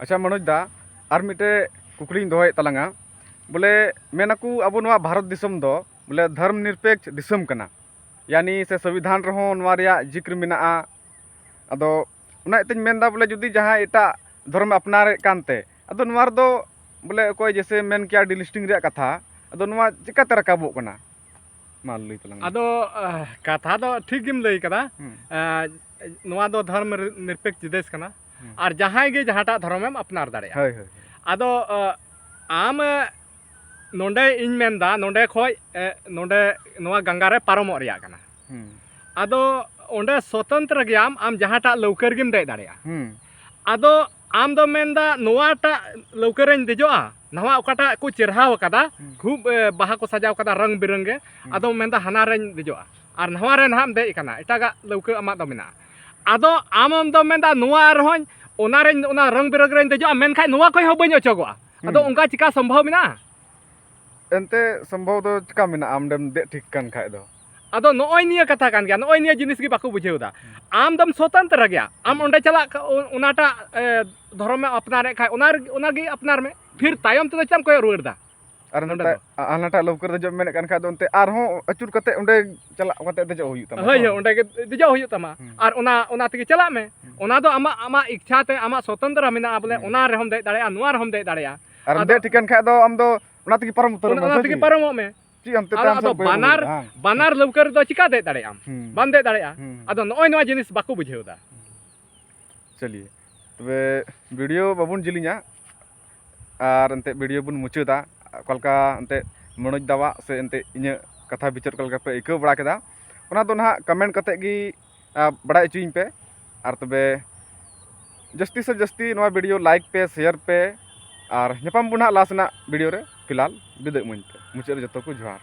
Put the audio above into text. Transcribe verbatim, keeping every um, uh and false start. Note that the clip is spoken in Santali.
ᱟᱪᱪᱷᱟ ᱢᱚᱱᱳᱡᱽ ᱫᱟ, ᱟᱨ ᱢᱤᱫᱴᱮᱡ ᱠᱩᱠᱞᱤᱧ ᱫᱚᱦᱚᱭᱮᱫ ᱛᱟᱞᱟᱝᱟ᱾ ᱵᱚᱞᱮ ᱢᱮᱱᱟᱠᱚ ᱟᱵᱚ ᱱᱚᱣᱟ ᱵᱷᱟᱨᱚᱛ ᱫᱤᱥᱚᱢ ᱫᱚ ᱵᱚᱞᱮ ᱫᱷᱚᱨᱢ ᱱᱤᱨᱯᱮᱠᱷ ᱫᱤᱥᱚᱢ ᱠᱟᱱᱟ, ᱭᱟᱱᱤ ᱥᱮ ᱥᱚᱝᱵᱤᱫᱷᱟᱱ ᱨᱮᱦᱚᱸ ᱱᱚᱣᱟ ᱨᱮᱭᱟᱜ ᱡᱤᱠᱨ ᱢᱮᱱᱟᱜᱼᱟ᱾ ᱟᱫᱚ ᱚᱱᱟ ᱤᱭᱟᱹᱛᱮᱧ ᱢᱮᱱᱫᱟ ᱵᱚᱞᱮ ᱡᱩᱫᱤ ᱡᱟᱦᱟᱸᱭ ᱮᱴᱟᱜ ᱫᱷᱚᱨᱚᱢᱮ ᱟᱯᱱᱟᱨᱮᱫ ᱠᱟᱱᱛᱮ, ᱟᱫᱚ ᱱᱚᱣᱟ ᱨᱮᱫᱚ ᱵᱚᱞᱮ ᱚᱠᱚᱭ ᱡᱮᱥᱮ ᱢᱮᱱ ᱠᱮᱭᱟ delisting ᱨᱮᱭᱟᱜ ᱠᱟᱛᱷᱟ, ᱟᱫᱚ ᱱᱚᱣᱟ ᱪᱤᱠᱟᱛᱮ ᱨᱟᱠᱟᱵᱚᱜ ᱠᱟᱱᱟ? ᱢᱟ ᱞᱟᱹᱭ ᱛᱟᱞᱟᱝ ᱢᱮ᱾ ᱟᱫᱚ ᱟᱦ, ᱠᱟᱛᱷᱟ ᱫᱚ ᱴᱷᱤᱠ ᱜᱮᱢ ᱞᱟᱹᱭ ᱠᱟᱫᱟ᱾ ᱦᱩᱸ᱾ ᱟᱦ, ᱱᱚᱣᱟ ᱫᱚ ᱫᱷᱚᱨᱢ ᱱᱤᱨᱯᱮᱠᱷ ᱫᱮᱥ ᱠᱟᱱᱟ᱾ ᱦᱩᱸ᱾ ᱟᱨ ᱡᱟᱦᱟᱸᱭ ᱜᱮ ᱡᱟᱦᱟᱸᱴᱟᱜ ᱫᱷᱚᱨᱚᱢᱮᱢ ᱟᱯᱱᱟᱨ ᱫᱟᱲᱮᱭᱟᱜᱼᱟ᱾ ᱦᱳᱭ, ᱦᱳᱭ᱾ ᱟᱫᱚ ᱟᱦ, ᱟᱢ ᱱᱚᱰᱮ ᱤᱧ ᱢᱮᱱᱫᱟ ᱱᱚᱰᱮ ᱠᱷᱚᱡ ᱮ, ᱱᱚᱰᱮ ᱱᱚᱣᱟ ᱜᱟᱝᱜᱟ ᱨᱮ ᱯᱟᱨᱚᱢᱚᱜ ᱨᱮᱭᱟᱜ ᱠᱟᱱᱟ᱾ ᱦᱩᱸ᱾ ᱟᱫᱚ ᱚᱸᱰᱮ ᱥᱚᱛᱚᱱᱛᱨᱚ ᱜᱮᱭᱟᱢ, ᱟᱢ ᱡᱟᱦᱟᱸᱴᱟᱜ ᱞᱟᱹᱣᱠᱟᱹ ᱨᱮᱜᱮᱢ ᱫᱮᱡ ᱫᱟᱲᱮᱭᱟᱜᱼᱟ᱾ ᱦᱩᱸ᱾ ᱟᱫᱚ ᱟᱢ ᱫᱚᱢ ᱢᱮᱱᱫᱟ ᱱᱚᱣᱟᱴᱟᱜ ᱞᱟᱹᱣᱠᱟᱹ ᱨᱮᱧ ᱫᱮᱡᱚᱜᱼᱟ, ᱱᱟᱣᱟ ᱚᱠᱟᱴᱟᱜ ᱠᱚ ᱪᱮᱨᱦᱟᱣ ᱟᱠᱟᱫᱟ, ᱦᱩᱸ᱾ ᱠᱷᱩᱵ ᱮ, ᱵᱟᱦᱟ ᱠᱚ ᱥᱟᱡᱟᱣ ᱠᱟᱫᱟ ᱨᱚᱝ ᱵᱤᱨᱚᱝ ᱜᱮ᱾ ᱦᱩᱸ᱾ ᱟᱫᱚᱢ ᱢᱮᱱᱫᱟ ᱦᱟᱱᱟ ᱨᱮᱧ ᱫᱮᱡᱚᱜᱼᱟ, ᱟᱨ ᱱᱟᱣᱟ ᱨᱮ ᱱᱟᱦᱟᱜ ᱮᱢ ᱫᱮᱡ ᱟᱠᱟᱱᱟ, ᱮᱴᱟᱜᱟᱜ ᱞᱟᱹᱣᱠᱟᱹ ᱟᱢᱟᱜ ᱫᱚ ᱢᱮᱱᱟᱜᱼᱟ᱾ ᱟᱫᱚ ᱟᱢ ᱫᱚᱢ ᱢᱮᱱᱫᱟ ᱱᱚᱣᱟ ᱨᱮᱦᱚᱸᱧ, ᱚᱱᱟ ᱨᱮᱧ, ᱚᱱᱟ ᱨᱚᱝ ᱵᱤᱨᱚᱝ ᱨᱮᱧ ᱫᱮᱡᱚᱜᱼᱟ, ᱢᱮᱱᱠᱷᱟᱡ ᱱᱚᱣᱟ ᱠᱷᱚᱡ ᱦᱚᱸ ᱵᱟᱹᱧ ᱚᱪᱚᱜᱚᱜᱼᱟ᱾ ᱟᱫᱚ ᱦᱩᱸ᱾ ᱚᱱᱠᱟ ᱪᱤᱠᱟ ᱥᱚᱢᱵᱷᱚᱵ ᱢᱮᱱᱟᱜᱼᱟ? ᱮᱱᱛᱮ ᱥᱚᱢᱵᱷᱚᱵ ᱫᱚ ᱪᱤᱠᱟ ᱢᱮᱱᱟᱜᱼᱟ, ᱟᱢ ᱰᱮᱢ ᱫᱮᱡ ᱴᱷᱤᱠ ᱠᱟᱱ ᱠᱷᱟᱡ ᱫᱚ? ᱟᱫᱚ ᱱᱚᱜᱼᱚᱭ ᱱᱤᱭᱟᱹ ᱠᱟᱛᱷᱟ ᱠᱟᱱ ᱜᱮᱭᱟ, ᱱᱚᱜᱼᱚᱭ ᱱᱤᱭᱟᱹ ᱡᱤᱱᱤᱥ ᱜᱮ ᱵᱟᱠᱚ ᱵᱩᱡᱷᱟᱹᱣ ᱮᱫᱟ᱾ ᱦᱩᱸ᱾ ᱟᱢ ᱫᱚᱢ ᱥᱚᱛᱚᱱᱛᱨᱚ ᱜᱮᱭᱟ, ᱟᱢ ᱦᱩᱸ᱾ ᱚᱸᱰᱮ ᱪᱟᱞᱟᱜ ᱠᱟ-, ᱚ-, ᱚᱱᱟᱴᱟᱜ, ᱮ, ᱫᱷᱚᱨᱚᱢᱮᱢ ᱟᱯᱱᱟᱨᱮᱫ ᱠᱷᱟᱡ, ᱚᱱᱟ ᱨᱮ-, ᱚᱱᱟᱜᱮ ᱟᱯᱱᱟᱨ ᱢᱮ᱾ ᱯᱷᱤᱨ ᱛᱟᱭᱚᱢ ᱛᱮᱫᱚ ᱪᱮᱫ ᱮᱢ ᱠᱚᱭᱚᱜ ᱨᱩᱣᱟᱹᱲ ᱮᱫᱟ? ᱟᱨ ᱱᱚᱰᱮ ᱱᱟᱴᱟᱜ, ᱫᱚ᱾ ᱟ-, ᱱᱟᱴᱟᱜ ᱞᱟᱹᱣᱠᱟᱹ ᱨᱮ ᱫᱮᱡᱚᱜ ᱮᱢ ᱢᱮᱱᱮᱫ ᱠᱟᱱ ᱠᱷᱟᱡ ᱫᱚ, ᱚᱱᱛᱮ ᱟᱨᱦᱚᱸ ᱟᱹᱪᱩᱨ ᱠᱟᱛᱮ ᱚᱸᱰᱮ ᱪᱟᱞᱟᱜ ᱠᱟᱛᱮ ᱫᱮᱡᱚᱜ ᱦᱩᱭᱩᱜ ᱛᱟᱢᱟ, ᱦᱳᱭ, ᱛᱚ? ᱦᱳᱭ, ᱚᱸᱰᱮ ᱜᱮ ᱫᱮᱡᱚᱜ ᱦᱩᱭᱩᱜ ᱛᱟᱢᱟ᱾ ᱦᱩᱸ᱾ ᱟᱨ ᱚᱱᱟ, ᱚᱱᱟ ᱛᱮᱜᱮ ᱪᱟᱞᱟᱜ ᱢᱮ᱾ ᱦᱩᱸ᱾ ᱚᱱᱟ ᱫᱚ ᱟᱢᱟᱜ, ᱟᱢᱟᱜ ᱤᱪᱪᱷᱟ ᱛᱮ, ᱟᱢᱟᱜ ᱥᱚᱛᱚᱱᱛᱨᱚ ᱢᱮᱱᱟᱜᱼᱟ, ᱵᱚᱞᱮ ᱦᱩᱸ᱾ ᱚᱱᱟ ᱨᱮᱦᱚᱸᱢ ᱫᱮᱡ ᱫᱟᱲᱮᱭᱟᱜᱼᱟ, ᱱᱚᱣᱟ ᱨᱮᱦᱚᱸᱢ ᱫᱮᱡ ᱫᱟᱲᱮᱭᱟᱜᱼᱟ᱾ ᱟᱨ ᱟᱫᱚ ᱫᱮᱡ ᱴᱷᱤᱠᱟᱹᱱ ᱠᱷᱟᱡ ᱫᱚ ᱟᱢ ᱫᱚ ᱚᱱᱟ ᱛᱮᱜᱮ ᱯᱟᱨᱚᱢ ᱩᱛᱟᱹᱨᱚᱜ ᱚᱱᱟ, ᱢᱮ, ᱚᱱᱟ ᱥᱮ ᱛᱮᱜᱮ ᱪᱮᱫ? ᱯᱟᱨᱚᱢᱚᱜ ᱢᱮ᱾ ᱪᱮᱫ ᱟᱢ ᱛᱮ ᱟᱫᱚ, ᱛᱟᱭᱚᱢ ᱟᱫᱚ ᱥᱮᱫ ᱠᱚᱭᱚᱜ ᱵᱟᱱᱟᱨ, ᱨᱩᱣᱟᱹᱲᱟ, ᱵᱟᱝ? ᱵᱟᱱᱟᱨ ᱞᱟᱹᱣᱠᱟᱹ ᱨᱮᱫᱚ ᱪᱤᱠᱟ ᱫᱮᱡ ᱫᱟᱲᱮᱭᱟᱜ ᱟᱢ? ᱦᱩᱸ᱾ ᱵᱟᱢ ᱫᱮᱡ ᱫᱟᱲᱮᱭᱟᱜᱼᱟ᱾ ᱦᱩᱸ᱾ ᱟᱫᱚ ᱱᱚᱜᱼᱚᱭ ᱱᱚᱣᱟ ᱡᱤᱱᱤᱥ ᱵᱟᱠᱚ ᱵᱩᱡᱷᱟᱹᱣ ᱮᱫᱟ᱾ ᱪᱚᱞᱤᱭᱮ, ᱛᱚᱵᱮ video ᱵᱟᱵᱚᱱ ᱡᱤᱞᱤᱧᱟ, ᱟᱨ ᱮᱱᱛᱮᱫ video ᱵᱚᱱ ᱢᱩᱪᱟᱹᱫᱟ᱾ ᱚᱠᱟ ᱞᱮᱠᱟ ᱮᱱᱛᱮᱫ ᱢᱚᱱᱳᱡᱽ ᱫᱟᱣᱟᱜ ᱥᱮ ᱮᱱᱛᱮᱫ ᱤᱧᱟᱹᱜ ᱠᱟᱛᱷᱟ ᱵᱤᱪᱟᱹᱨ ᱚᱠᱟ ᱞᱮᱠᱟ ᱯᱮ ᱟᱹᱭᱠᱟᱹᱣ ᱵᱟᱲᱟ ᱠᱮᱫᱟ, ᱚᱱᱟ ᱫᱚ ᱱᱟᱦᱟᱜ comment ᱠᱟᱛᱮᱫ ᱜᱮ, ᱟ, ᱵᱟᱲᱟᱭ ᱦᱚᱪᱚᱧ ᱯᱮ᱾ ᱟᱨ ᱛᱚᱵᱮ ᱡᱟᱹᱥᱛᱤ ᱥᱮ ᱡᱟᱹᱥᱛᱤ ᱱᱚᱣᱟ video like ᱯᱮ, share ᱯᱮ, ᱟᱨ ᱧᱟᱯᱟᱢ ᱵᱚᱱ ᱱᱟᱦᱟᱜ last ᱨᱮᱱᱟᱜ video ᱨᱮ᱾ ᱯᱷᱤᱞᱦᱟᱞ ᱵᱤᱫᱟᱹᱭ ᱤᱢᱟᱹᱧ ᱯᱮ᱾ ᱢᱩᱪᱟᱹᱫ ᱨᱮ ᱡᱚᱛᱚ ᱠᱚ ᱡᱚᱦᱟᱨ᱾